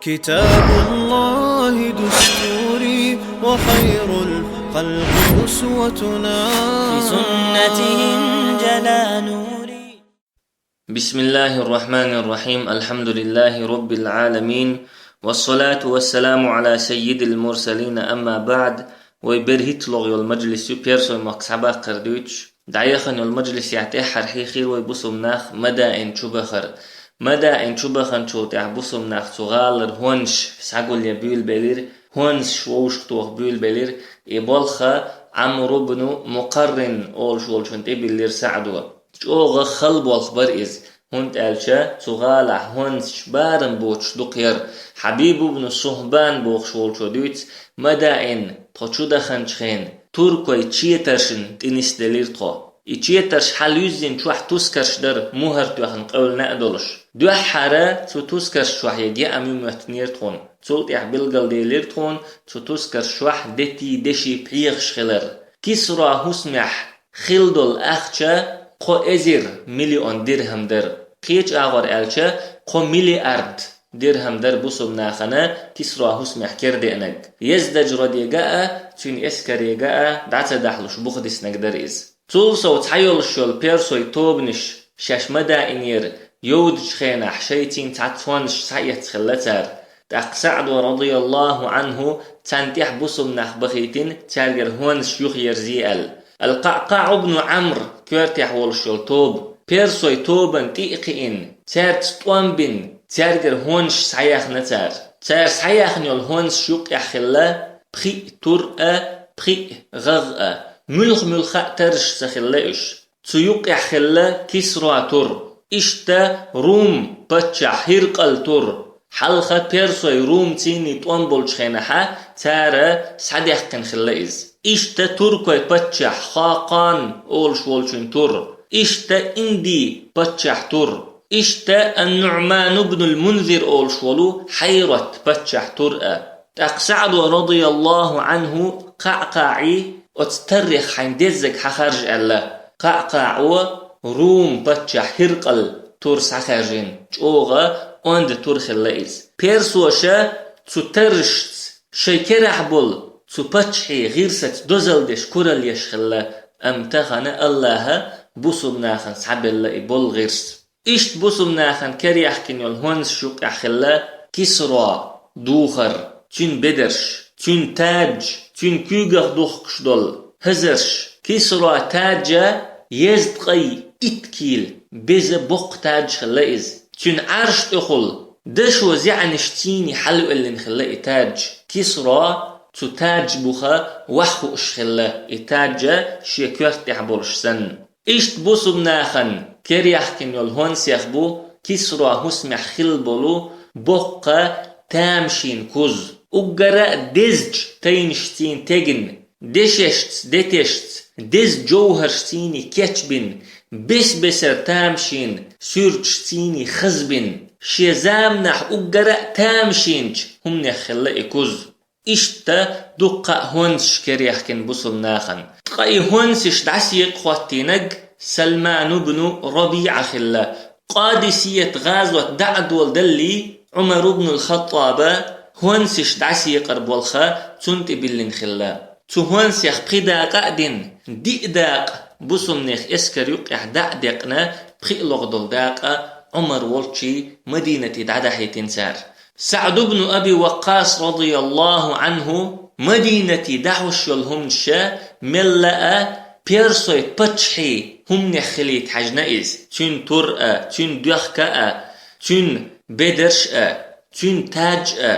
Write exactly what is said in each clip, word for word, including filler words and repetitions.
كتاب الله دستوري وخير الخلق أسوتنا. بسنته انجلى نوري. بسم الله الرحمن الرحيم. الحمد لله رب العالمين. والصلاة والسلام على سيد المرسلين. أما بعد. Вай берхӀитлагӀа йола мажлис ю, Персой мохк схьабаккхар дуьйцуш. ДӀаяхана йолу мажлисехь тӀаьххьара хьехийра вай бусулба нах Мадаин чу бахар. Мадаин чу баханчул тӀаьхьа бусулба нах цу гӀалара хӀонсаш схьагулъян буьйлабелира, хӀонсаш вовшахтоха буьйлабелира, и болх Ӏамр ибн Мукъаррин олуш волчунна тӀебиллира СаӀдо. ЧӀогӀа хала болх бара иза, хӀунда аьлча цу гӀалахь хӀонсаш барам боцуш дукха яра. Хьабиб ибн Сухьбан бохуш волчо дуьйцу, Мадаин тхо чу даханчу хенахь туркойн четаршна тӀе нисделира тхо. И четарш хьалаюьззина чохь тускарш дара, мухӀар тоьхна къевлина а долуш. Дуьххьара цу тускарш чохь ерг яа ю моьттинера тхуна. Цул тӀаьхьа билгалделира тхуна цу тускарш чохь детий, деши пхьегӀаш хилар. Кисра хӀусамехь хилла долу ахча кхо эзар миллион дирхӀам дара. Кхечу агӀор аьлча, кхо миллиард дирхӀам дара бусулба нахана Кисра хӀусамехь кердеанарг. Ездаджраде а, цуьнан эскаре а дӀа ца дахьлуш бухадиснарг дара иза. Цул сов цхьайолуш йолу персойн тобанаш шаьш Мадаинера йовдачу хенахь шайцийн цхьацца хӀонсаш схьаэцна хилла цара. ТӀаккха СаӀдо, радияллаху Ӏанху, царна тӀехь бусулба нах бахийтина, цаьргара хӀонсаш юхаерзае аьлла. Ал-КъаӀкъаӀ ибн Ӏамр коьртехь волуш йолу тоба, персойн тобанна тӀе а кхиъна, цаьрца тӀом бина, цаьргара хӀонсаш схьаяьхна цара. Цара схьаяьхна йолу хӀонсаш юккъехь хилла пхиъ тур а, пхиъ гӀагӀ а. Муьлх-муьлхха а тарраш ца хилла уьш. Цу юккъехь хилла Кисра тур, иштта Рум паччахь ХӀиркъал тур, хьалха персойн, румцийн тӀом болчу хенахь цара схьадаьккхина хилла иза. Иштта туркойн паччахь Хакъан олуш волчун тур, иштта Индин паччахь тур, иштта Ан-НуӀман ибн ал-Мунзир олуш волу Хьайрат паччахь тур а. ТӀаккха СаӀдо, радияллаху Ӏанху, КъаӀкъаӀе оцу таррех хьайна деззарг хьахаржа аьлла. КъаӀкъаӀо Рум паччахь ХӀиркъал тур схьахаьржина, чӀогӀа онда тур хилла иза. Персаша цу таррашца шайн керахь болу цу паччахьан гӀирсаца дозалла деш куралла еш хилла, амма тахана Аллаха бусулба нахана схьабелла и болу гӀирс. Иштта бусулба нахана керъяьхкина йолу хӀонсаш юккъехь хилла Кисра духар, цуьнан бедарш, цуьнан тадж, цуьнан куьйгах духкуш долу хӀазарш. Кисра таджа езткъе итт кийла беза боккха тадж хилла иза. Цуьнан Ӏарш тӀехула дашо зеӀанашций хьалаоьллина хилла и тадж. Кисра цу тадж буха ваха хууш хилла, и тадж шен коьрта тӀехь болуш санна. Иштта бусулба нахана керъяьхкина йолу хӀонсех бу Кисра хӀусамехь хилла болу боккха тамашийна куз. Уггара а дезачу тайнашций тегна, дешешца, детешца, деза жовхӀаршций кечбина, бес-бесара тамашийна суьрташций хазбина, шен заманахь уггара а тамашийначу хӀуманех хилла и куз. Иштта дуккха а хӀонсаш керъяьхкина бусулба нахана. Ткъа и хӀонсаш дӀасекъа хӀоттийнарг Салман ибн РабиӀа хилла. Къадисият гӀазот дӀа а доладаллий, Ӏумар ибн ал-ХаттӀаба хӀонсаш дӀасекъар болх цунна тӀе биллина хилла. Цу хӀонсех пхи дакъа а дина, диъ дакъа бусулбанех эскар юккъехь дӀа а декъна, пхиъ логӀа долу дакъа Ӏумар волчу Мадинате дӀадахьийтина цара. СаӀд ибн Аби Ваккъас, радияллаху Ӏанху, Мадинате дӀахьуш йолу хӀуманаш мелла а персойн паччахьан хӀуманех хилийта хьаьжна иза, цуьнан тур а, цуьнан доьхка а, цуьнан бедарш а, цуьнан тадж а.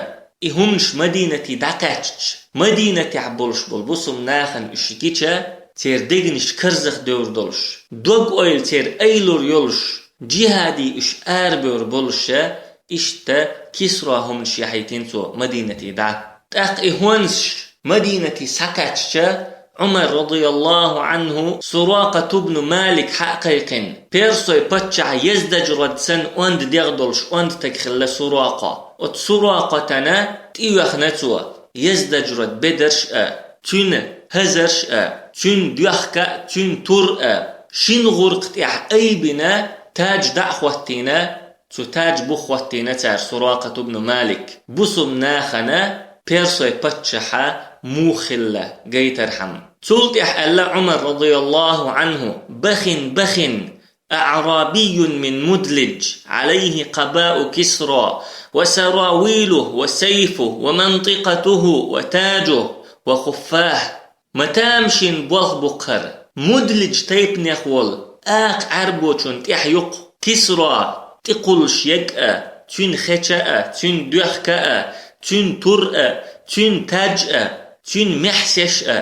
И хӀуманаш Мадинате дӀакхаьчча, Мадинатехь болуш болу бусулба нахана уьш гича, церан дегнаш карзахдевр долуш, дог-ойла церан айлур йолуш, жихӀаде уьш арабевр болуш, иштта Кисра хӀуманаш яхьийтина цо Мадинате дӀа. ТӀаккха и хӀонсаш Мадинате схьакхаьчча, Ӏумар, радияллаху Ӏанху, Суракъат ибн Малик хьа а кхайкхина, персойн паччахь Ездаджрод санна онда дегӀ долуш онда таг хилла Суракъа. Оцу Суракъатана тӀеоьхна цо, Ездаджрод бедарш а, цуьнан хӀазарш а, цуьнан доьхка а, цуьнан тур а, шина гӀуркха тӀехь айбина, тадж дӀа а хӀоттийна, Цу таж бух хӀоттийна цара Суракъат ибн Малик, бусалба нахана персой паччахьа мух хилла гайтархьама. Цул тӀехьа аьлла Ӏумар радияллаху Ӏанху: «بخ بخ أعرابي من مدلج عليه قباء كسرى وسراويله وسيفه ومنطقته وتاجه وخفاه». Ма тамашийна болх бу-кх хӀара. Мудлидж тайпанех волу акха Ӏаьрбочунна тӀехь ю-кх Кисра, тӀекхуллуш ерг а, цуьнан хеча а, цуьнан доьхка а, цуьнан тур а, цуьнан таж а, цуьнан маьхьсеш а.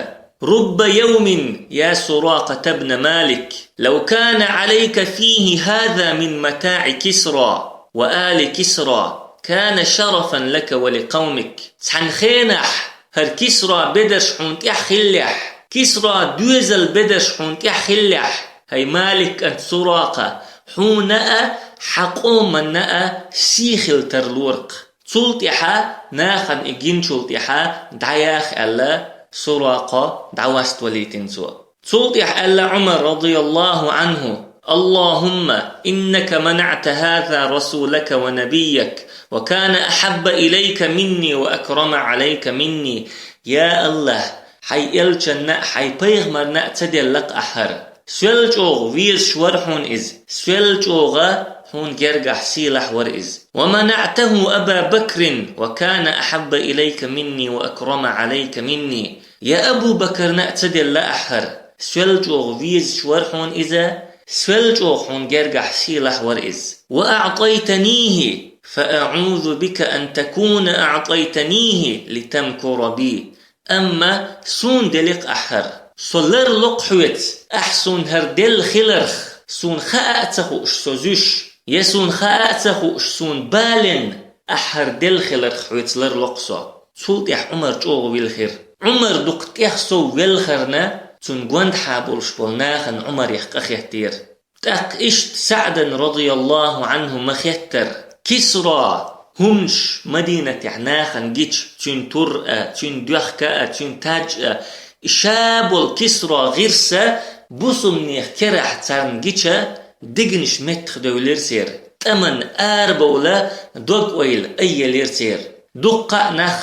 «رب يوم يا سراقة بن مالك، لو كان عليك فيه هذا من متاع كسرى وآل كسرى، كان شرفا لك ولقومك». Цхьана хенахь хӀара Кисра бедарш хьуна тӀехь хиллехь, Кисра доьзал бедарш хьуна тӀехь хиллехь, хӀай Малик кӀант Суракъа, хьуна а, хьан къоманна а сий хила тарлора-кх. Цул тӀаьхьа, нахана и гиначул тӀаьхьа, дӀаяха аьлла, Суракъа дӀаваставалийтина цо. Цул тӀаьхьа аьлла Ӏумар радияллаху Ӏанху: «اللهم إنك منعت هذا رسولك ونبيك، وكان أحب إليك مني وأكرم عليك مني». Я АллахӀ, хьайн элчанна а, хьайн пайхамарна а ца делла-кх ахь хӀара. Соьл чӀогӀа везаш вара хьуна иза, соьл чӀогӀа хьуна гергахь сийлахь вара иза. «ومنعته أبا بكر، وكان أحب إليك مني وأكرم عليك مني». Я Абу Бакарна а ца делла ахь хӀара, соьл чӀогӀа везаш вара хьуна иза, соьл чӀогӀа хьуна гергахь сийлахь вара иза. «وأعطيتنيه، فأعوذ بك أن تكون أعطيتنيه لتمكر بي». Амма суна делира-кх ахь хӀара. Со ларло-кх хьоьца, ахь суна хӀара делла хиларх, суна хаа а ца хууш со зуьйш, я суна хаа а ца хууш суна баленна ахь хӀара делла хиларх хьоьца ларло-кх со. Цул тӀаьхьа Ӏумар чӀогӀа вилхира. Ӏумар дукха тӀех сов велхарна, цунна гондахьа болуш болу нахана Ӏумарех къахеттера. ТӀаккха иштта СаӀдан радияллаху Ӏанху ма хеттара, Кисра хӀуманаш Мадинатехь нахана гича, цуьнан тур а, цуьнан доьхка а, цуьнан таж а, и ша болу Кисра гӀирс а бусалбанех керахь царна гича, дегнаш меттахдевлира церан, тӀаман арабовла дог-ойла айъелира церан. Дуккха а нах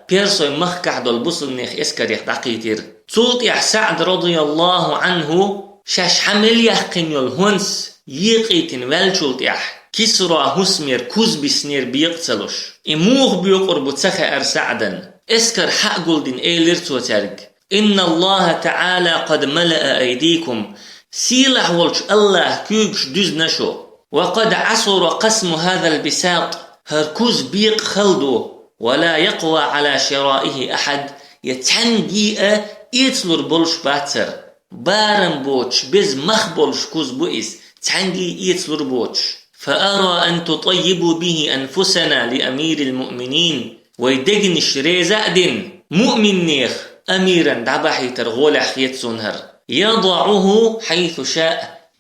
персой махкахь долу бусалбанех эскарех дӀакхийтира. Цул тӀаьхьа СаӀд радияллаху Ӏанху шаьш хьа мел яьккхина йолу хӀонс екъийтина ваьллачул тӀаьхьа, Кисра хӀусамера куз биснера бекъа ца луш. И муха боькъур бу ца хаьара СаӀдан. Эскар хьа а гулдина элира цо цаьрга: «إن الله تعالى قد ملأ أيديكم». Сийлахь волчу АллахӀа куьйгаш дуьзна шу. «وقد عسر قسم هذا البساط». ХӀара куз бекъа хала ду. «ولا يقوى على شرائه أحد». Я цхьаьнгге а эцалур болуш бац хӀара. Барам боцуш, беза мах болуш куз бу иза, цхьаьнгге а эцалур боцуш. «فأرى أن تطيبوا به أنفسنا لأمير المؤمنين». Вай дегнаш реза а дина, муъминнех амиран дӀабахьийтар гӀолехь хета суна хӀара. «يضعه حيث شاء».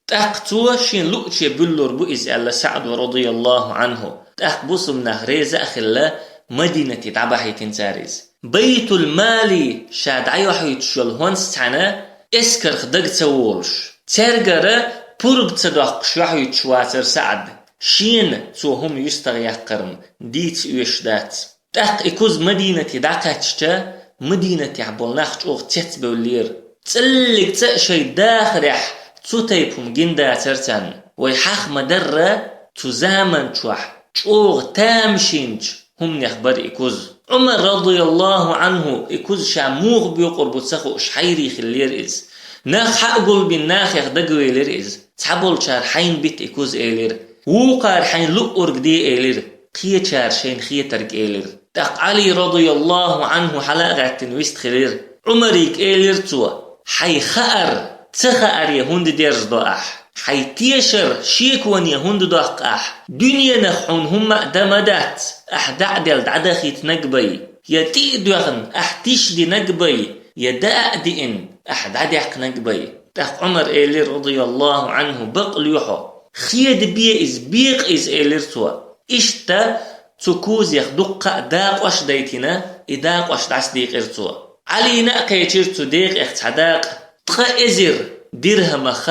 ТӀаккха цо шен луъуче буьллур бу иза, аьлла СаӀда радияллаху Ӏанху. ТӀаккха бусалба нах реза а хилла, Мадинате дӀабахьийтина цара иза. Байтул-Мали ша дӀайохьуьйтуш йолу хӀонс цхьаьна эскарх дага ца волуш, цаьргара пурба ца доккхуш йохьуьйтуш вацара СаӀд. Шена цо хӀума юьстагӀъяккхарна дийца оьшуш дац. ТӀаккха и куз Мадинате дӀакхаьчча, Мадинатехь болу нах чӀогӀа цецбевллера. ЦӀаллиг цӀа а шайн дахарехь цу тайпа хӀума гина дацара царна. Вай хьаха ма-дарра, цу заман чохь чӀогӀа тамашийначу хӀуманех бара и куз. Ӏумар радияллаху Ӏанху и куз ша муха боькъур бу ца хууш, хьайрий хиллера иза. Нах хьа а гулбина, нахех дагавелира иза. Цхьаболчара хьайна бита и куз элира. Вукхара хьайна луъург де элира. Кхечара шайна хетарг элира. ТӀаккха Ӏали радияллаху Ӏанху хьала а гӀаьттина вистхилира. Ӏумарига элира цо: «Хьайн хаар ца хааре хӀунда дерзадо ахь? Хьайн тешар шеконе хӀунда доккху ахь? Дуьненах хьуна хӀумма а дан ма дац, ахь дӀа а делла дӀадахийтинарг бай, я тӀе а доьгӀна ахь тиша динарг бай, я даа а диъна ахь дӀадаьккхинарг бай». ТӀаккха Ӏумар элира, радияллаху Ӏанху: «Бакъ лоь хьо. Хеда бе иза, бекъа иза», — элира цо. Иштта цу кузех дуккха а дакъош а дайтина, и дакъош дӀасадийкъира цо. Ӏалина а кхечира цу декъех цхьа дакъа, ткъа эзар дирхӀамах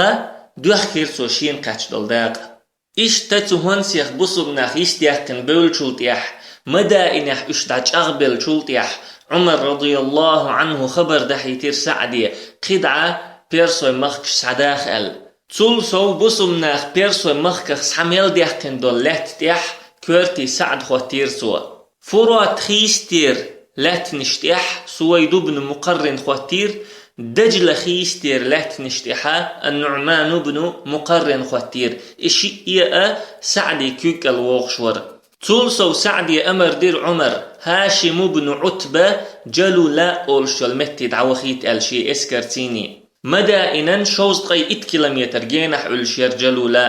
доьхкира цо шена кхаьчна долу дакъа. Иштта цу хӀонсех бусулба нах йистъяьккхина бевллачул тӀехьа, Мадаинехь уьш дӀачӀагӀбеллачул тӀехьа, Ӏумар, радияллаху Ӏанху, хабар дахьийтира СаӀде, кхидӀа персой махкаш схьадаха аьлла. Цул сов бусулба нах персой махках схьа мел даьккхина долу лаьтта тӀехь коьртий СаӀд хӀоттийра цо. Фурат хийстера лаьттанаш тӀехь Сувайд ибн Мукъаррин хӀоттийра, Дажла хийстера лаьттанаш тӀехьа Ан-НуӀман ибн Мукъаррин хӀоттийра. И шиъ а СаӀди куьг кӀел вогӀуш вара. Цул сов СаӀде амар дира Ӏумар, ХӀашим ибн Ӏутба Джалула олуш йолу метте дӀавахийта аьлла шен эскарций. Мадаинан шовзткъе итт километр генахь Ӏуьллуш яра Джалула.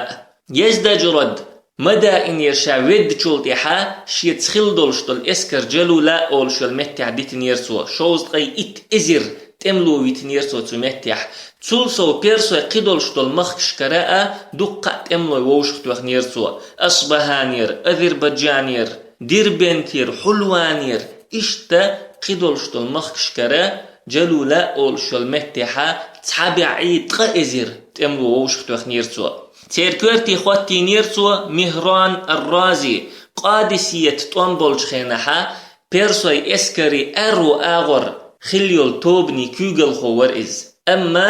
Ездажрад Мадаинера ша веддачул тӀаьхьа шеца хилла долуш долу эскар Джалула олуш йолу меттехь дитинера цо. Шовзткъе итт эзар тӀемало витинера цо цу меттехь. Цул сов персой кхидолуш долу махкашкара а дуккха а тӀемалой вовшахтоьхнера цо. Асбахьанера, Азербайджанера, Дербентера, Хьулванера, иштта кхидолуш долу махкашкара Джалула олуш йолу меттехьа цхьа бӀе ткъа эзар тӀемало вовшахтоьхнера цо. Церан коьртий хӀоттийнера цо Михран ар-Рази, Къадисият тӀом болчу хенахьа, персой эскарий аьрру агӀор хилла йолу тобанийн куьйгалхо вара иза. Амма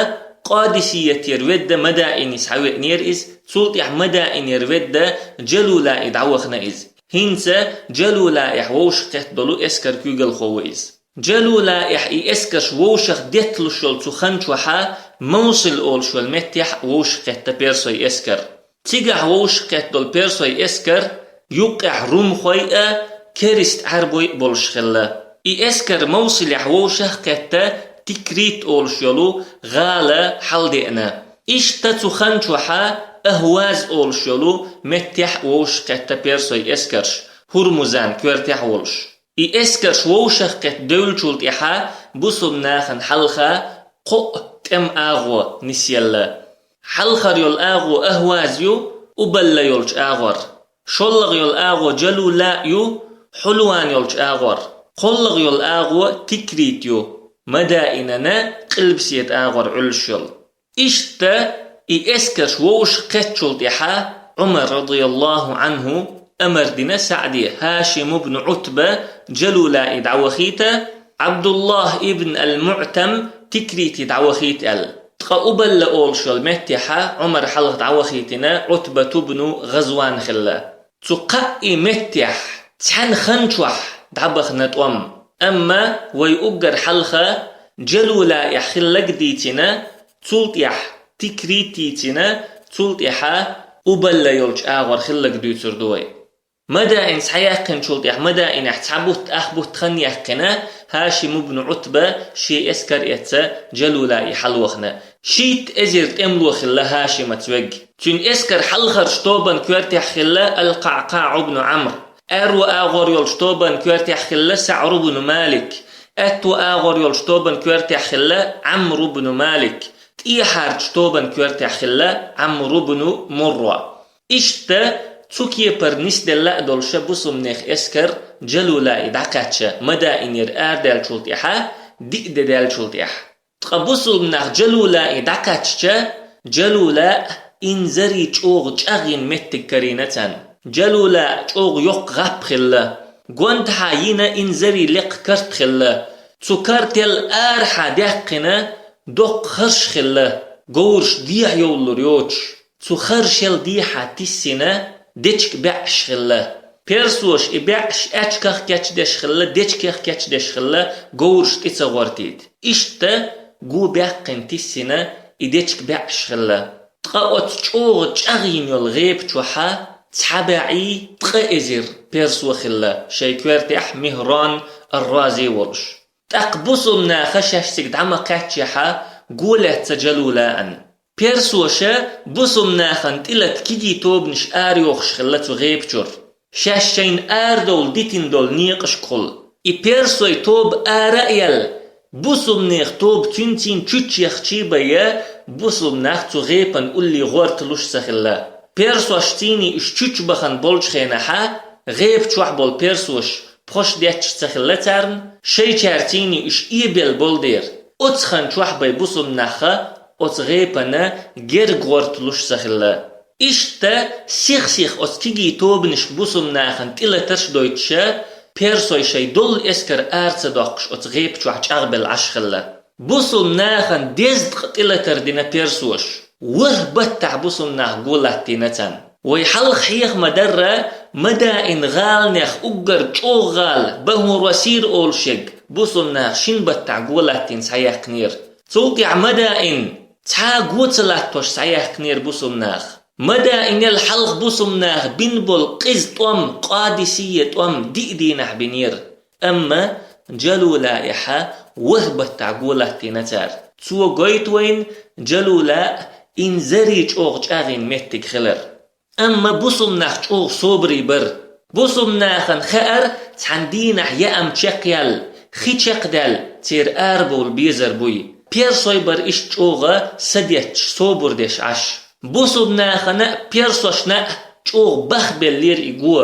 Къадисиятера ведда Мадаине схьавеанера иза, цул тӀаьхьа Мадаинера ведда Джалулаи дӀавахана иза. ХӀинца Джалулаихь вовшахкхетта долу эскар куьйгалхо ву иза. Джалулаихь и эскарш вовшах детталуш йолу цу хан чохьа Мовсил олуш йолу меттехь вовшахкхетта персой эскар. Цигахь вовшахкхетта долу персой эскар юккъехь румхой а, керист Ӏаьрбой а болуш хилла. И эскар Мовсилехь вовшахкхетта Тикрит олуш йолу гӀала хьалдеана. Иштта цу хан чохьа Ахваз олуш йолу меттехь вовшахкхетта персой эскарш, Хурмузан коьртехь волуш. И эскарш вовшахкхетта девллачул тӀаьхьа бусулба нахана хьалха кхоъ тӀеман агӀо нисъелла. Хьалхара йолу агӀо Ахваз ю, Убалла йолчу агӀор. ШоллагӀа йолу агӀо Джалула ю, Хьулван йолчу агӀор. КхоаллагӀа йолу агӀо Тикрит ю, Мадаинана къилбаседа агӀор Ӏуьллуш йолу. Иштта и эскарш вовшахкхеттачул тӀаьхьа Ӏумар, радияллаху Ӏанху, амар дина СаӀде ХӀашим ибн Ӏутба Джалулаи дӀавахийта, Ӏабдуллах ибн ал-МуӀтам Тикрити дӀавахийта аьлла. Ткъа Убалла олуш йолу меттехьа Ӏумар хьалха дӀавахийтина Ӏутбат ибн ГӀазван хилла. Цу кхаъ и меттехь цхьана хан чохь дӀабахана тӀом. Амма вай уггар хьалха Джалулаихь хилларг дийцина, цул тӀаьхьа Тикрит дийцина, цул тӀаьхьа Убалла йолчу агӀор хилларг дуьйцур ду вай. Мадаин схьаяьккхинчул тӀаьхьа Мадаинехь цхьа бутт, ах бутт хан яьккхина, ХӀашим ибн Ӏутба шен эскар эцца Джалулаи хьалвахана. Шийтта эзар тӀемало хилла ХӀашимаца вег. Цуьнан эскар хьалхарчу тобан коьртехь хилла Ал-КъаӀкъаӀ ибн Ӏамр. Аьрру агӀор йолчу тобан коьртехь хилла СаӀр ибн Малик. Аьтту агӀор йолчу тобан коьртехь хилла Ӏамр ибн Малик. ТӀехьарчу тобан коьртехь хилла Ӏамр ибн Мурра. Иштта цу кепара нисделла а долуша бусулбанех эскар Джалулаи дӀакхаьчча, Мадаинера арадаьллачул тӀаьхьа, диъ де даьллачул тӀаьхьа. Ткъа бусулба нах Джалулаи дӀакхаьчча, Джалула инзаре чӀогӀа чӀагӀйина меттиг карийна царна. Джалула чӀогӀа йоккха гӀап хилла. Гонтахьа йина инзаре лекха карт хилла. Цу картел арахьа даьккхина доккха харш хилла, говраш дехьа йовлалур йоцуш. Цу харшел дехьа тиссина дечка баьӀаш хилла. Персоша и баьӀаш аьчках кечдеш хилла, дечкех кечдеш хилла, говраш тӀе ца гӀортийта. Иштта го баьккхина тиссина и дечка баьӀаш хилла. Ткъа оцу чӀогӀа чӀагӀйина йолу гӀепа чохьа цхьа бӀе ткъа эзар персо хилла, шайн коьртехь Михран ар-Рази волуш. ТӀаккха бусулба наха шаьш цига дӀа ма кхаьччехьа, го лаьцна Джалулаан. Персоша бусулба нахана тӀелата кегий тобанаш арайохуш хилла цу гӀепа чуьра. Шаьш шайна арадовла дитина долу некъашкахула. И персой тоба ара а яьлла, бусулбанех тоба цуьнцийна чучъяхчий бен, бусулба нах цу гӀепан уллий гӀорталуш ца хилла. Персошцийний уьш чучбахана болчу хенахьа, гӀепа чохь болу персоша пхош детташ ца хилла царна, шайчаьрцийний уьш эбелла болу дера. Оцу хан чохь бен бусулба нахха оцу гӀепана герга гӀорталуш ца хилла. Иштта сих-сиха оцу кегий тобанашка бусалба нахана тӀелатарш а дойтуш, персой шайн долу эскар ара ца доккхуш оцу гӀепа чохь чӀагӀбелла Ӏаш хилла. Бусалба нахана дезткъа тӀелатар дина персоша. ВорхӀ баттахь бусалба нах го латтийна царна. Вай хьалха хьеха ма-дарра, Мадаин гӀаланех уггар чӀогӀа гӀала Бахьурасир олуш ерг бусалба наха шина баттахь го латтийна схьаяьккхинера. Цул тӀаьхьа Мадаин цхьа а го ца латтош схьаяьккхинера бусалба наха. Мадаинел хьалха бусалба наха бина болу къиза тӀом, Къадисия тӀом диъ дийнахь бинера. Амма Джалулаихьа ворхӀ баттахь го латтийна цара. Цо гойту вайна Джалулаъ инзаре чӀогӀа чӀагӀйина меттиг хилар. Амма бусалба нах чӀогӀа собаре бара. Бусалба нахана хаьара цхьана дийнахь яа ма чекхъяьлла, хи чекхдаьлла, церан арабовла безар буй. Персой бара иштта чӀогӀа са детташ, собар деш Ӏаш. Бусалба нахана а, персошна а чӀогӀа бахбеллера и го.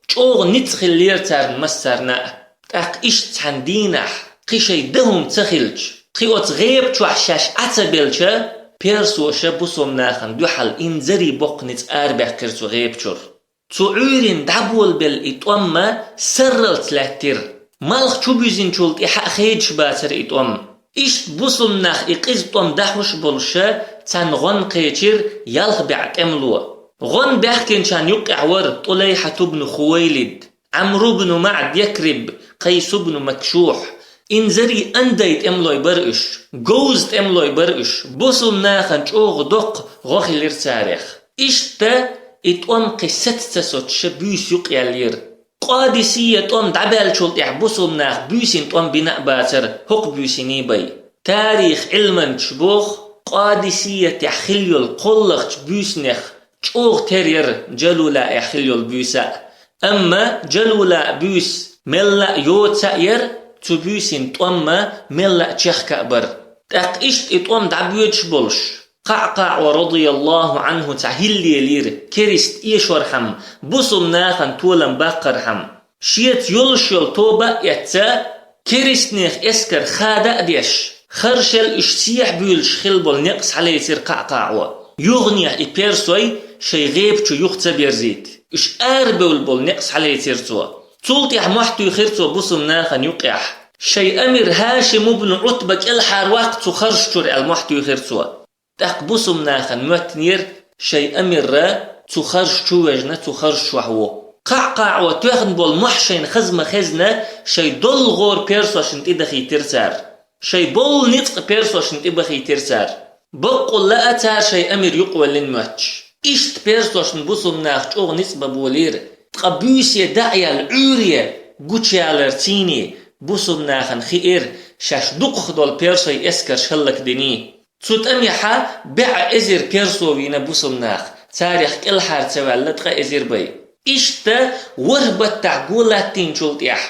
ЧӀогӀа ницкъ хиллера царна массарна а. ТӀаккха иштта цхьана дийнахь, кхин шайн дан хӀума ца хилча, кхин оцу гӀепа чохь шаьш Ӏа ца белча, персоша бусалба нахана дуьхьал инзаре боккха ницкъ арабаьккхира цу гӀепа чуьра. Цу Ӏуьйрина дӀаболабелла и тӀом-м сарралц лаьттира. Малх чубуьзначул тӀаьхьа а хедаш бацара и тӀом. Иштта бусалба нах и къиза тӀом дӀахьош болуша царна гӀон кхечира ялх бӀе тӀемало. ГӀон баьхкинчарна юккъехь вара ТӀулайхьат бну Хувайлид, Ӏамр бну МаӀд Якриб, Къайс бну Макшухь. Инзаре андай тӀемалой бара уьш, говза тӀемалой бара уьш. Бусалба нахана чӀогӀа доккха гӀо хилира царех. Иштта и тӀом кхин саца ца соцуша буьйса юкъаяьллера. Къадисия тӀом дӀабаьллачул тӀаьхьа бусалба наха буьйсина тӀом бина а бацара, хӀокху буьйсанийн бен. Тарих Ӏилманчаша боху, Къадисиятехь хилла йолу кхоллахчу буьйсанех чӀогӀа тера яра Джалулаъехь хилла йолу буьйса а. Амма Джалулаъ буьйса мелла а йоца а яра, цу буьйсина тӀом-м мелла а чехка а бара. ТӀаккха иштта и тӀом дӀабоьдуш болуш, КъаӀкъаӀа, радияллаху Ӏанху, цхьа хӀилла лелийра, керист эшорхьама, бусалба нахана толам баккхархьама. Шеца йолуш йолу тоба а эцна, керистанех эскар хада а деш, харжал уьш сехьа буьйлуш хилла болу некъ схьалецира КъаӀкъаӀо. Юханехьа и персой шайн гӀепа чу юха ца берзийта, уьш арабевлла болу некъ схьалецира цо. Цул тӀаьхьа мохь туьйхира цо бусалба нахана юккъехь. Шайн амир ХӀашим бну Ӏутба кӀелхьарваккха цу харж чуьра аьлла мохь туьйхира цо. ТӀаккха бусалба нахана моьттинера шайн амир цу харж чу вежна, цу харж чохь ву. КъаӀкъаӀо тоьхна болу мохь шайна хаза ма хезна, шайн доллу гӀора персошна тӀе дахийтира цара. Шайн боллу ницкъ персошна тӀе бахийтира цара. Баккъалла а цара шайн амир юкъавеллина моьттуш. Иштта персошна бусалба наха чӀогӀа ницкъ бан болийра. Ткъа буьйса дӀа а яьлла, Ӏуьйре гучуяларций бусалба нахана хиира, шаьш дукхах долу персой эскарш хӀаллакдиний. Цу тӀамехь бӀе эзар персо вийна бусалба нах, царах кӀелхьара ца ваьлла ткъа эзар бен. Иштта ворхӀ баттахь го латтийначул тӀаьхьа,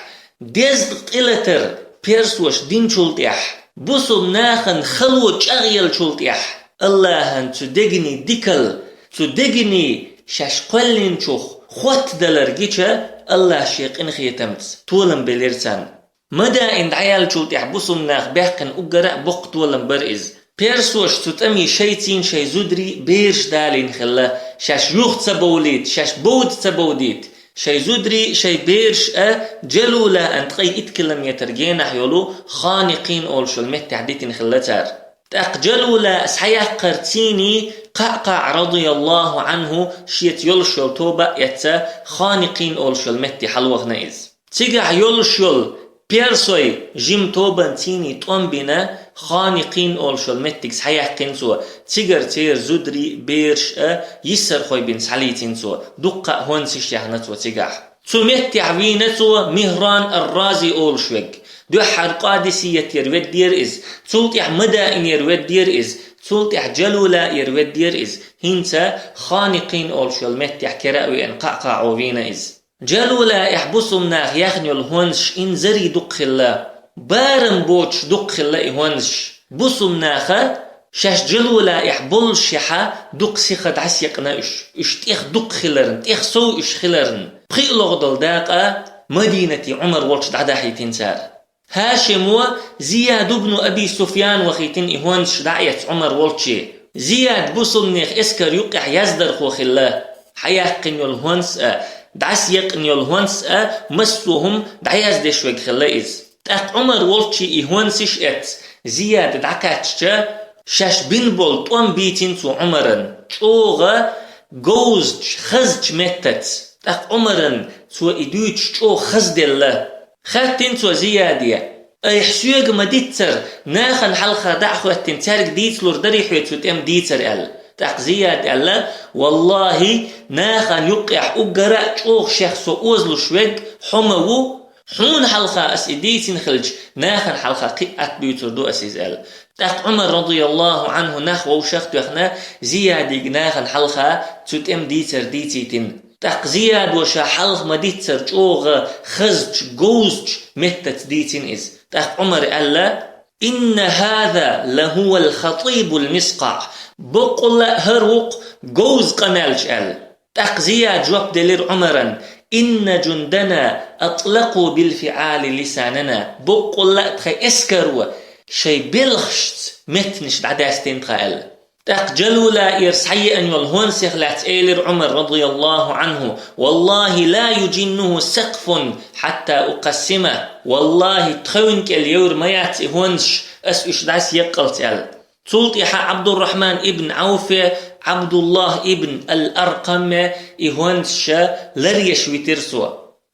дезткъа тӀелатар персоша динчул тӀаьхьа, бусалба нахана хало чӀагӀъеллачул тӀаьхьа, Аллахьан цу дегнийн дикалла, цу дегнийн шаьш кхоьллинчух хоттадалар гича, Аллахь шен къинхетамца толам белира царна. Мадаин дӀаяьллачул тӀаьхьа бусалба нах баьккхина уггар а боккха толам бара иза. Персоша цу тӀамийн шайцийн, шайн зударийн, бераш далийна хилла, шаьш юха ца бовлийта, шаьш бовда ца бовдийта. Шайн зударийн, шайн бераш а Джалулаъан ткъе итт километр генахь йолу Ханикъин олуш йолу меттехь дитина хилла цара. ТӀаккха Джалулаъ схьаяккхарций КъаӀкъаӀ, радияллаху Ӏанху, шеца йолуш йолу тоба а эцна, Ханикъин олуш йолу метте хьалавахана иза. Цигахь йолуш йолу персой жима тобанций тӀом бина, Ханикъин олуш йолу меттиг схьаяьккхина цо, цигара церан зударий, бераш а йиссархой бина схьалийцина цо, дуккха а хӀонсаш яьхна цо цигахь. Цу меттехь вийна цо Михран ар-Рази олуш верг. Дуьххьара Къадисиятера веддера иза, цул тӀаьхьа Мадаинера веддера иза, цул тӀаьхьа Джалулаъера веддера иза, хӀинца Ханикъин олуш йолу меттехь кера а веана КъаӀкъаӀо вийна иза. Джалулаъехь бусалба наха яьхна йолу хӀонсаш инзаре дукха хилла. Барам боцуш дукха хилла и хӀонсаш. Бусалба наха шаьш Джалулаъехь боллушехь дукха сиха дӀасаекъна уьш. Уьш тӀех дукха хиларна, тӀех сов уьш хиларна, пхиъ логӀдолу дакъа Мадинате Ӏумар волчу дӀадахьийтина цара. ХӀашимо Зияд ибн Аби Суфьян вахийтина и хӀонсаш дӀа а эцна Ӏумар волчу. Зияд бусулбанех эскар юкъехь яздархо хилла, хьаяьккхина йолу хӀонс а, дӀасаекъна йолу хӀонс а, массо а хӀума дӀаяздеш верг хилла иза. ТӀаккха Ӏумар волчу и хӀонсаш а эцна, Зияд дӀакхаьчча, шаьш бина болу тӀом бийцина цо Ӏумаран, чӀогӀа говзачу, хазачу меттаца. ТӀаккха Ӏумаран цо и дуьйцуш чӀогӀа хазделла. Хаьттина цо Зияде: «Айхьа соьга ма-диццара, нахана хьалха дӀа а хӀоьттина, цаьрга дийцалур дарий хьоьга цу тӀеман дийцар?» – аьлла. ТӀаккха Зияд аьлла: «Валлахьи, нахана юккъехь уггара а чӀогӀа шех со озалуш верг хьо ма ву, хьуна хьалха ас и дийцина хилча, нахана хьалха кхин а атта дуьйцур ду ас иза», – аьлла. ТӀаккха Ӏумар, радияллаху Ӏанху, нах вовшах а тоьхна, Зиядига нахана хьалха цу тӀеман дийцар дийцийтина. ТӀаккха Зиядо ша хьалха ма-диццара чӀогӀа хазачу, говзачу меттаца дийцина иза. ТӀаккха Ӏумара аьлла: «Инна хӀаза лахӀувал хатӀибул мискъаӀ». Боккъалла а хӀара ву-кх говза къамелча аьлла. ТӀаккха Зияд жоп делира Ӏумаран: «Инна жундана атӀлакъу билфиӀали лисанана». Боккъалла а тхан эскаро шайн белхашца меттанаш дӀадаьстина тхан аьлла. ТӀаккха Джалулаера схьаеана йолу хӀонсех лаьцна элира Ӏумар, радияллаху Ӏанху: «Валлахьи ла южиннуху сакъфун хьатта укъассима». Валлахьи, тхевна кӀел евр ма яц и хӀонсаш, ас уьш дӀасаеккъалц аьлла. Цул тӀаьхьа Ӏабдуррахьман ибн Ӏауфе, Ӏабдуллахь ибн ал-Аркъаме и хӀонсаш ларъеш витира цо.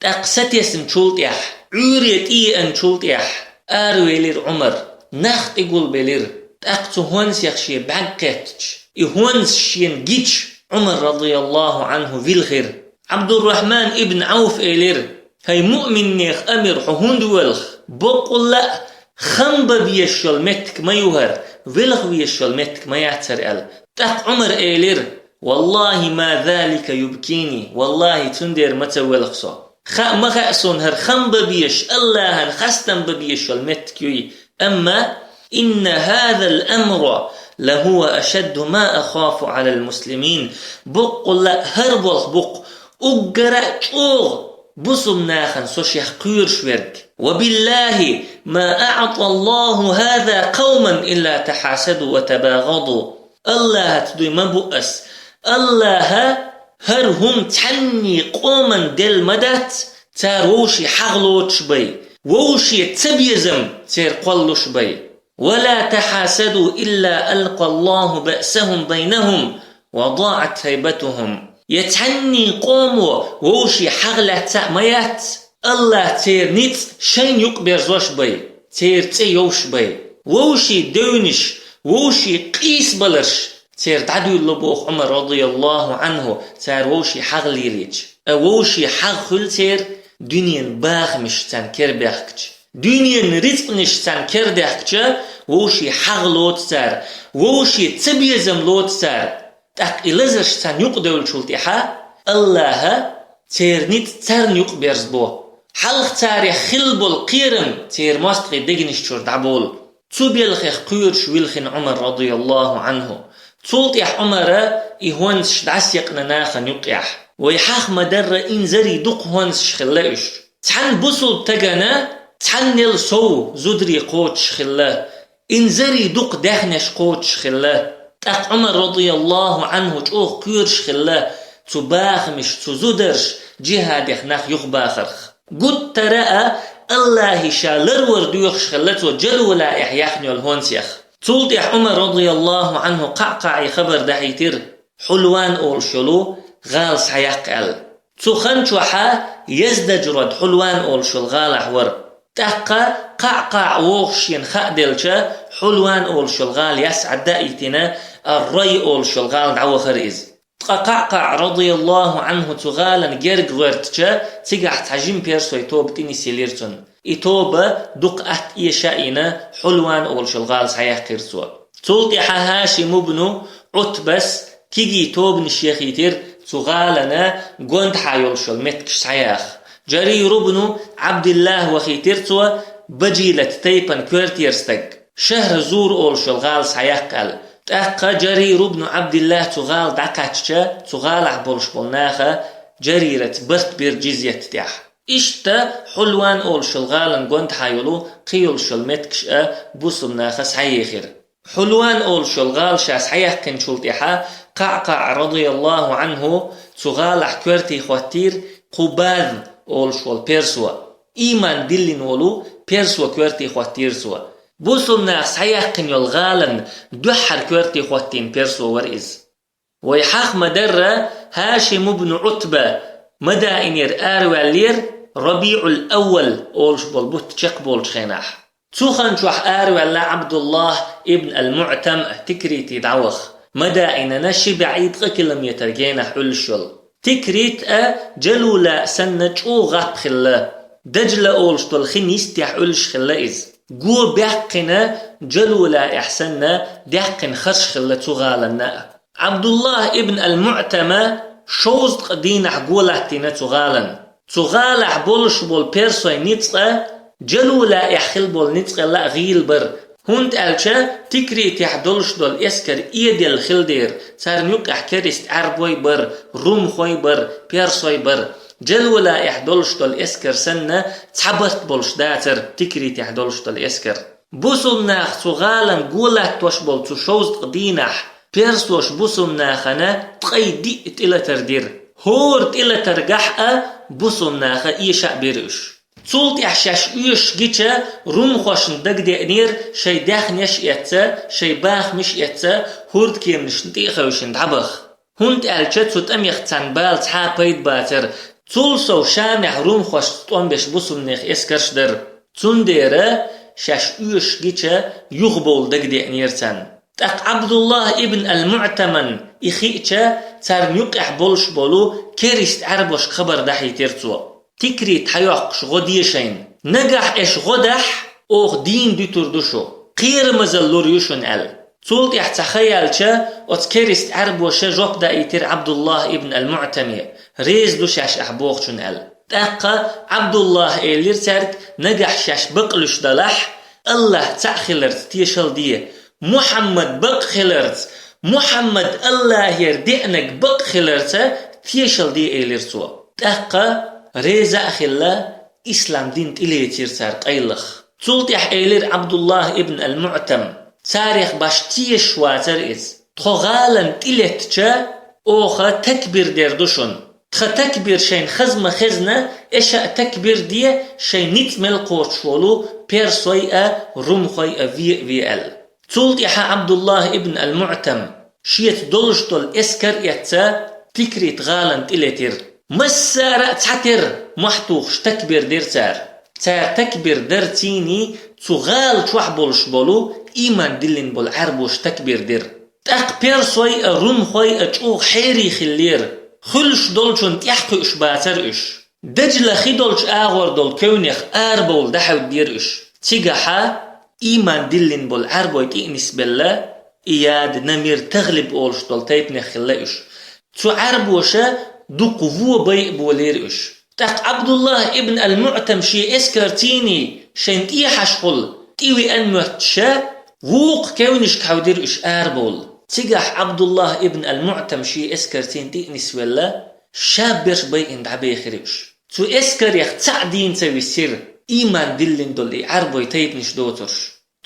ТӀаккха сатесначул тӀаьхьа, Ӏуьйре тӀееанчул тӀаьхьа аравелира Ӏумар, нах тӀегулбелира. ТӀаккха цу хӀонсех шен бӀаьрг кхеттача, и хӀонсаш шена гича, Ӏумар, радияллаху Ӏанху, вилхира. Ӏабдуррахьман ибн Ӏауф элира: «ХӀай муъминнех амир, хьо хӀунда воьлху? Боккъалла а хам бан безаш йолу меттиг ма ю хӀара, велха везаш йолу меттиг ма яц хӀара», – аьлла. ТӀаккха Ӏумара элира: «Валлахьи, ма залика юбкини, валлахьи, цундела ма ца воьлху со. Хаа ма хаьа суна хӀара хам бан безаш, Аллахьан хастам бан безаш йолу меттиг юй. Амма инна хӀазал амра лахӀува ашадду ма ахафу Ӏалал муслимин». Боккъалла а хӀара болх бу-кх уггара а чӀогӀа бусулба нахана со шех кхоьруш верг. «Ва биллахьи, ма аӀтӀаллахьу хӀаза къавман илла тахьасаду ва табагӀаду». Аллахьаца дуй ма бу ас. Аллахьа хӀара хӀума цхьанний къоман делла ма дац, цара вовшийн хьагӀ лоцуш бай, вовшийн цабезам церан кхоллалуш бай. «Ва ла тахьасаду илла алкъаллахьу баъсахьум байнахьум ва даӀат хӀайбатухьум». Я цхьанний къомо вовшийн хьагӀ лаьцна а ма яц, Аллахь церан ницкъ шайна юкъаберзош бай, церан цӀе йовш бай. Вовшийн девнаш, вовшийн къийсабаларш церан дӀадуьйлало боху Ӏумар, радияллаху Ӏанху, цара вовшийн хьагӀ лелийча. Ткъа вовшийн хьагӀ хуьлу церан дуьненан бахамаш царна кербаьхкича. Дуьненан рицкъанаш царна кердаьхкича, вовшийн хьагӀ лоцу цара, вовшийн цабезам лоцу цара. ТӀаккха и лазарш царна юкъадевллачул тӀаьхьа Аллахьа церан ницкъ царна юкъаберзабо. Хьалха царех хилла болу кхерам церан мостагӀийн дегнаш чуьра дӀаболу. Цу белхех кхоьруш вилхина Ӏумар, радияллаху Ӏанху. Цул тӀаьхьа Ӏумара и хӀонсаш дӀасаекъна нахана юккъехь. Вай хьаха ма-дарра, инзаре дукха хӀонсаш хилла уьш. Цхьана бусулба тагана цхьаннел сов зударий кхочуш хилла, инзаре дукха даьхнеш кхочуш хилла. ТӀаккха Ӏумар, радияллаху Ӏанху, чӀогӀа кхоьруш хилла цу бахамаш, цу зударша джихӀадех нах юхабахарх. Гуттара а Аллахье ша ларвар доьхуш хилла цо Джалулаехь яьхна йолу хӀонсех. Цул тӀаьхьа Ӏумар, радияллаху Ӏанху, кхаа-кхаа и хабар дахьийтира, Хьулван олуш йолу гӀала схьаяккха аьлла. Цу хан чохьа Яздажрад, Хьулван олуш йолу гӀалахь вара. ТӀаккха кхаа-кхаа вогӀуш шена хаа делча, Хьулван олуш йолу гӀала яс Ӏадда а йитина, Ар-Рай олуш йолу гӀала дӀавахара иза. Ткъа кхаа-кхаа, радияллаху Ӏанху, цу гӀалана герга гӀоьртича, цигахь цхьа жима персойн тоба тӀе нисъелира цунна. И тоба дукха атта эша а йина, Хьулван олуш йолу гӀала схьаяьккхира цо. Цул тӀаьхьа ХӀашим ибну Ӏутбас кегий тобанаш яхийтира цу гӀалана гондахьа йолуш йолу меттигаш схьаяха. Джарир ибну Ӏабдиллахь вахийтира цо, Бажилат тайпан коьртера стаг. Шахр-Зур олуш йолу гӀала схьаяккха аьлла. ТӀаккха Джарир ибну Ӏабдиллахь цу гӀала дӀакхаьчча, цу гӀалахь болуш болу наха Джарираца барт бира джизъят тӀехь. Иштта Хьулван олуш йолу гӀалана гондахьа йолу кхин йолуш йолу меттигаш а бусулба наха схьаехира. Хьулван олуш йолу гӀала ша схьаяьккхинчул тӀаьхьа КъаӀкъаӀ, радияллаху Ӏанху, цу гӀалахь коьрте хӀоттийра Къубаз олуш волу персо. Ийман диллина волу персо коьрте хӀоттийра цо. Бусулнах схьаяьккхина йолу гӀалан дуьххьара коьрте хӀоттийна персо вара иза. Вай хьаха ма-дарра, ХӀашим ибн Ӏутба Мадаинера араваьллера РабиӀул-Аввал олуш болу бутт чекхболчу хенахь. Цу хан чохь араваьлла Ӏабдуллахь ибн ал-МуӀтам Тикрите дӀаваха, Мадаинана ши бӀе ткъа километр генахь Ӏуьллуш йолу. Тикрит а, Джалула а санна чӀогӀа гӀап хилла. Дажла олуш долу хин йистехь Ӏуьллуш хилла иза. Го баьккхина Джалулаехь санна даьккхина харш хилла цу гӀаланна а. Ӏабдуллахь ибн ал-МуӀтама шовзткъа дийнахь го латтийна цу гӀалан. Цу гӀалахь болуш болу персой ницкъа Джалулаехь хила болу ницкъала а гӀийла бара, хӀунда аьлча Тикритехь долуш долу эскар эделла хила дера, царна юккъехь керист Ӏаьрбой бара, румхой бара, персой бара. Джалулаехь долуш долу эскар санна, цхьа барт болуш дацара Тикритехь долуш долу эскар. Бусулнах цу гӀалан го латтош болу цу шовзткъа дийнахь, персоша бусулнахана ткъе диъ тӀелатар дира. ХӀора тӀелатаргахь а бусулнаха эша а бира уьш. Цул тӀаьхьа шаьш оьшуш гича, румхошна дагадеънера шайн даьхнеш а эцца, шайн бахамаш а эцца, хӀордкеманашна тӀе а хевшина дӀабаха. ХӀунда аьлча цу тӀамех царна бала цхьа а пайда бацара, цул сов Шамехь румхошца тӀом беш бусулнех эскарш дара. Цундела шаьш оьшуш гича, юхабовла дагадеънера царна. ТӀаккха Ӏабдуллахь ибн ал-МуӀтаман и хиъча, царна юккъехь болуш болу керист Ӏаьрбошка хабар дахьийтира цо. Тикрит хьайоккхуш гӀо де шайна. Нагахь аша гӀо дахь, оха дийна дуьтур ду шу. Кхерамазалла лур ю шуна аьлла. Цул тӀаьхьа цхьа хан яьлча, оцу керист Ӏаьрбоша жоп даийтира Ӏабдуллахь ибн ал-МуӀтаме, реза ду шаьш ахь бохучунна аьлла. ТӀаккха Ӏабдуллахь элира цаьрга, нагахь шаьш бакълуьйш далахь, Аллахь цхьаъ хиларца тешал де, Мухьаммад бакъ хиларца, Мухьаммад Аллахьера деанарг бакъ хиларца тешал де, элира цо. ТӀаккха реза а хилла, ислам дин тӀелецира цара къайлаха. Цул тӀаьхьа элира Ӏабдуллахь ибн ал-МуӀтам, царех баш тешаш вацара иза. Тхо гӀалан тӀелеттача, оха такбир дер ду шуна. Тхан такбир шайна хаза ма хезна, аша а такбир де, шайн ницкъ мел кхочуш волу персой а, румхой а ве а ве аьлла. Цул тӀаьхьа Ӏабдуллахь ибн ал-МуӀтам шеца долуш долу эскар а эцца, Тикрит гӀалан тӀелетира. Массара а цхьатерра мохь тухуш такбир дира цара. Цара такбир дарцийний цу гӀала чохь болуш болу, ийман диллина болу Ӏаьрбоша такбир дира. ТӀаккха персой а, румхой а чӀогӀа хьерий хиллера. Хуьлуш долчунна тӀаьхьакхуьуш бацара уьш. Дажла хи долчу агӀор долу кевнех арабовла дӀахьевдира уьш. Цигахьа ийман диллина болу Ӏаьрбой тӀе а нисбелла, Ияд, Намир, ТагӀлиб олуш долу тайпанех хилла уьш. Цу Ӏаьрбоша дукха вон байъа болийра уьш. ТӀаккха Ӏабдуллахь ибн ал-МуӀтам шен эскарцийний шайн тӀехьашхула тӀевеана моьттуша, вукху кевнашка хьаьвдира уьш арабовла. Цигахь Ӏабдуллахь ибн ал-МуӀтам шен эскарцийна тӀе а нисвелла, шаберш байъина дӀабехира уьш. Цу эскарех цхьаъ дийна ца висира, ийман диллина долу и Ӏаьрбой тайпанаш доцурш.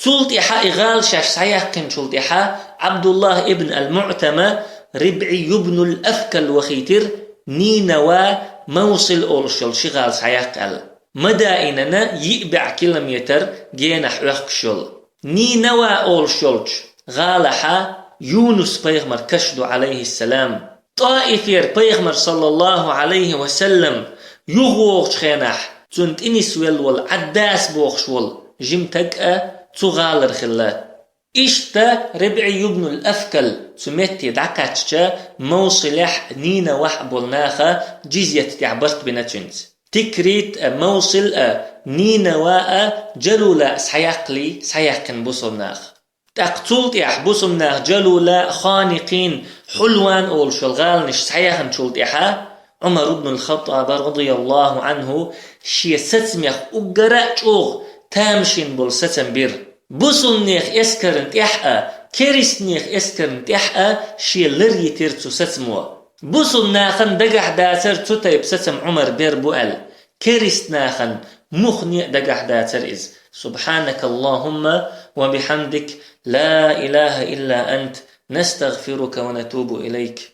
Цул тӀаьхьа и гӀала шаьш схьаяьккхинчул тӀаьхьа Ӏабдуллахь ибн ал-МуӀтама РибӀи ибн ал-Афкал вахийтира, Нинава, Мавсил олуш йолу ши гӀала схьаяккха аьлла. Мадаинана йиъ бӀе километр генахь Ӏохкуш йолу. Нинава олуш йолчу гӀалахьа Юнус пайхамар каш ду, Ӏалайхиссалам. ТӀаифера пайхамар, саллаллаху Ӏалайхи ва саллам, юхавогӀучу хенахь, цунна тӀенисвелла волу Ӏаддас бохуш волу жима таг а цу гӀалара хилла. Иштта РибӀи ибн ал-Афкал цу метте дӀакхаьчча, Мавсилехь, Нинавахь болу наха джизьят тӀехь барт бина цуьнца. Тикрит а, Мавсил а, Нинава а, Джалула а схьаяккхале, схьаяьккхина бусулба наха. ТӀаккха цул тӀаьхьа бусулба наха Джалула, Ханикин, Хьулван олуш йолу гӀаланаш схьаяхначул тӀаьхьа, Ӏумар ибн ал-Хаттаба, радияллаху Ӏанху, шен сацамех уггара а чӀогӀа тамашийна болу сацам бира. Бусулнех эскарна тӀехь а, керистанех эскарна тӀехь а шен лар йитира цу сацамо. Бусулнахана дагахь дацара цу тайпа сацам Ӏумар бер бу аьлла. Керистанахана мух ниъ дагахь дацар иза. سبحانك اللهم وبحمدك، لا إله إلا أنت، نستغفرك ونتوب إليك.